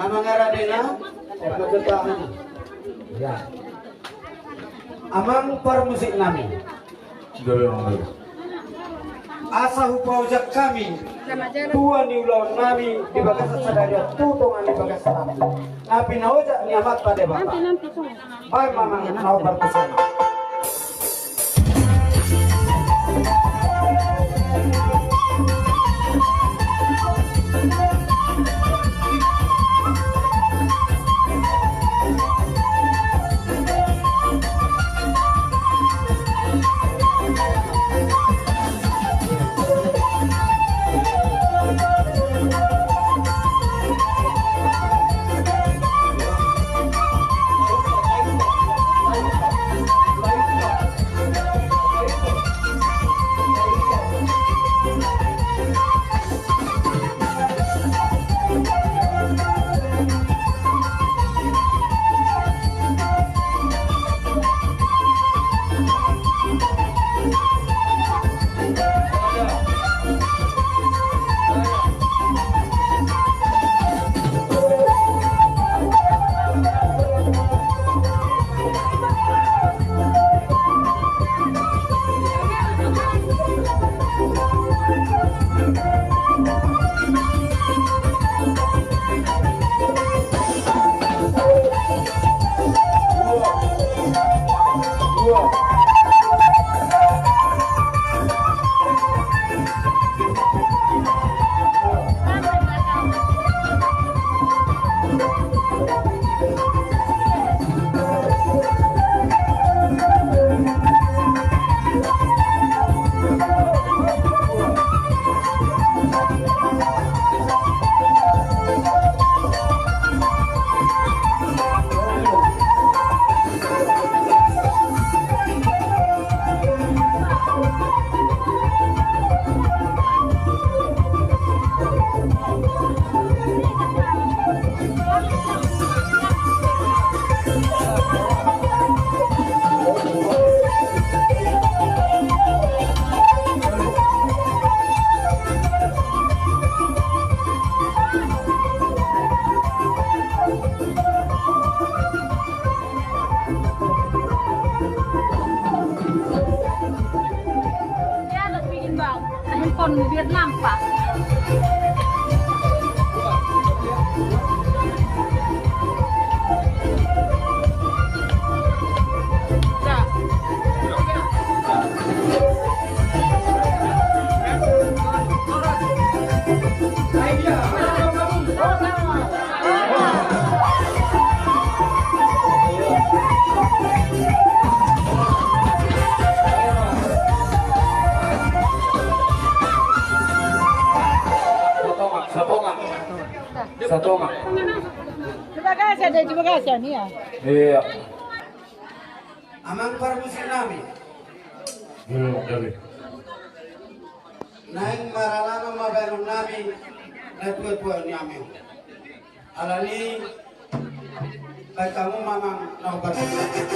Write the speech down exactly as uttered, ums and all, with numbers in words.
Amang aradena, eh, maksudnya, ya. Amang parmusik nami. Asa hupaojak hami tua ni ulaon nami di bagasan sadari on tu tonga ni bagasan nami. Na pinaojak ni Amanta Debata. Baen ma amang na parmusik. Handphone biar nampak. Satonga. Satonga. Terima kasih, ada terima kasih, Nia. Iya. Amang parmusik nami. Iya, jadi. Naeng maralama ma baenon nami, na tua-tua ni amang. Alani, baen hamu ma amang na huparmusik.